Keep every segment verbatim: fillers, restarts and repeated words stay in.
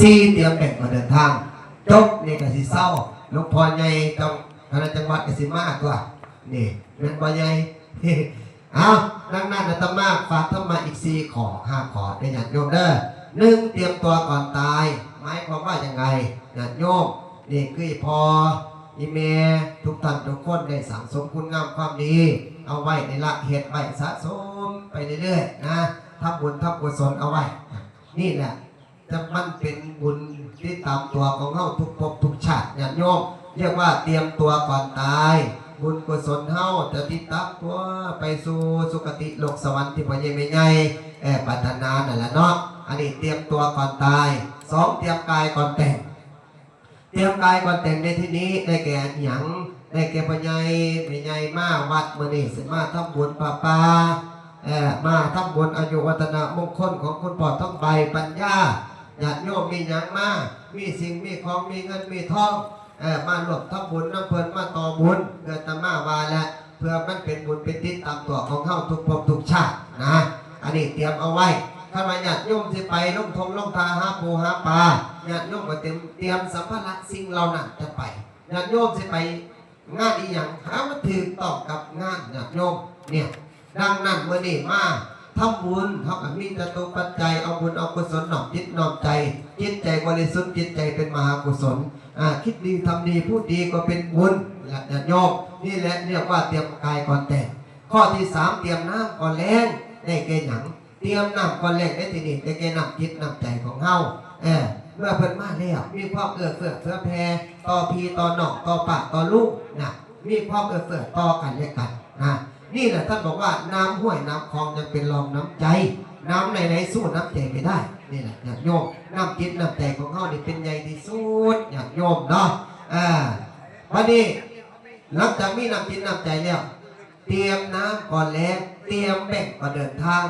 สี่ เตรียมแบ่งก่อนเดินทาง จบนี่ก็สิเซา หลวงพ่อใหญ่จัง คณะจังหวัดก็สิมาตัว นี่แม่นบ่ใหญ่ เอา ดังนั้นอาตมาฝากธรรมะอีกสี่ข้อ ห้าข้อ เด้อญาติโยมเด้อ หนึ่ง เตรียมตัวก่อนตาย หมายความว่ายังไง ญาติโยม นี่คือพ่อ อีแม่ ทุกท่านทุกคนได้สั่งสมคุณงามความดี เอาไว้ในละ เฮ็ดไว้สะสมไปเรื่อยๆ นะ ทำบุญทำกุศลเอาไว้ นี่แหละ จะมันเป็นบุญติดตามตัวของเฮาทุกภพทุกชาติ ญาติโยม เรียกว่าเตรียมตัวก่อนตาย บุญกุศลเฮาจะติดตามตัวไปสู่สุคติโลกสวรรค์ที่พ่อใหญ่แม่ใหญ่ เอ่อ ปรารถนานั่นแหละเนาะ อันนี้เตรียมตัวก่อนตาย สอง เตรียมกายก่อนแต่ง เตรียมกายก่อนแต่งในที่นี้ได้แก่หยัง ได้แก่พ่อใหญ่แม่ใหญ่มาวัดมื้อนี้ สิมาทำบุญผ้าป่า เอ่อ มาทำบุญอายุวัฒนมงคลของคุณพ่อทองใบปัญญา ญาติโยมมีหยังมา มีสิ่งมีของ มีเงินมีทอง เอ่อ มาร่วมทำบุญนำเพิ่น มาต่อบุญ เพื่ออาตมาว่าและ เพื่อมันเป็นบุญเป็นติดตามตัวของเฮาทุกภพทุกชาตินะ อันนี้เตรียมเอาไว้ คันว่าญาติโยมสิไปลงท่งลงท่าหาปูหาปลา ญาติโยมก็เตรียม เตรียมสัมภาระสิ่งเหล่านั้นจะไป ญาติโยมสิไปงานอีหยัง หามันถูกต้องกับงานญาติโยม เนี่ย ดังนั้นมื้อนี้มาทำบุญ เฮาก็มีจตุปัจจัย เอาบุญเอากุศลน้อมจิตน้อมใจ จิตใจบริสุทธิ์ จิตใจเป็นมหากุศล อ่า คิดดีทำดี พูดดีก็เป็นบุญ ญาติโยม นี่แหละเรียกว่าเตรียมกายก่อนแต่ง ข้อที่สาม เตรียมน้ำก่อนแล้ง ได้แก่หยัง เตรียมน้ำก่อนแล้งในที่นี้ได้แก่น้ำจิตน้ำใจของเฮา เออ เมื่อเพิ่นมาแล้ว มีความเอื้อเฟื้อเผื่อแผ่ต่อพี่ต่อน้อง ต่อป้าต่อลุงนะ มีความเอื้อเฟื้อต่อกันและกันนะ นี่แหละท่านบอกว่าน้ำห้วยน้ำคลองยังเป็นรองน้ำใจ น้ำไหนๆสู้น้ำใจไม่ได้ นี่แหละญาติโยม น้ำจิตน้ำใจของเฮานี่เป็นใหญ่ที่สุด ญาติโยมเนาะ อ่า บัดนี้ หลังจากมีน้ำจิตน้ำใจแล้ว เตรียมน้ำก่อนแล้ง เตรียมแบ่งก่อนเดินทาง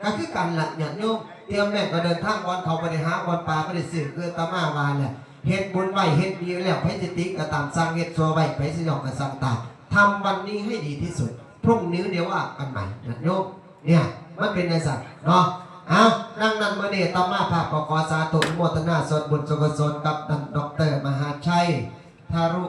ก็คือกันละญาติโยม เตรียมแบ่งก่อนเดินทาง บ่อนเข้าบ่ได้หา บ่อนปลาบ่ได้ซื้อ คืออาตมาว่าแหละ เฮ็ดบุญไว้เฮ็ดดีไว้แล้ว ไผสิติก็ตาม สร้างเฮ็ดชั่วไว้ ไผสิย่องก็ช่างตาม ทำวันนี้ให้ดีที่สุด พรุ่งนี้เดี๋ยวว่ากันใหม่ญาติโยม เนี่ย มันเป็นจังซั่นเนาะ เอา ดังนั้นมื้อนี้อาตมาภาพก็ขอสาธุอนุโมทนาส่วนบุญส่วนกุศลกับท่านดอกเตอร์มหาชัย ทารุ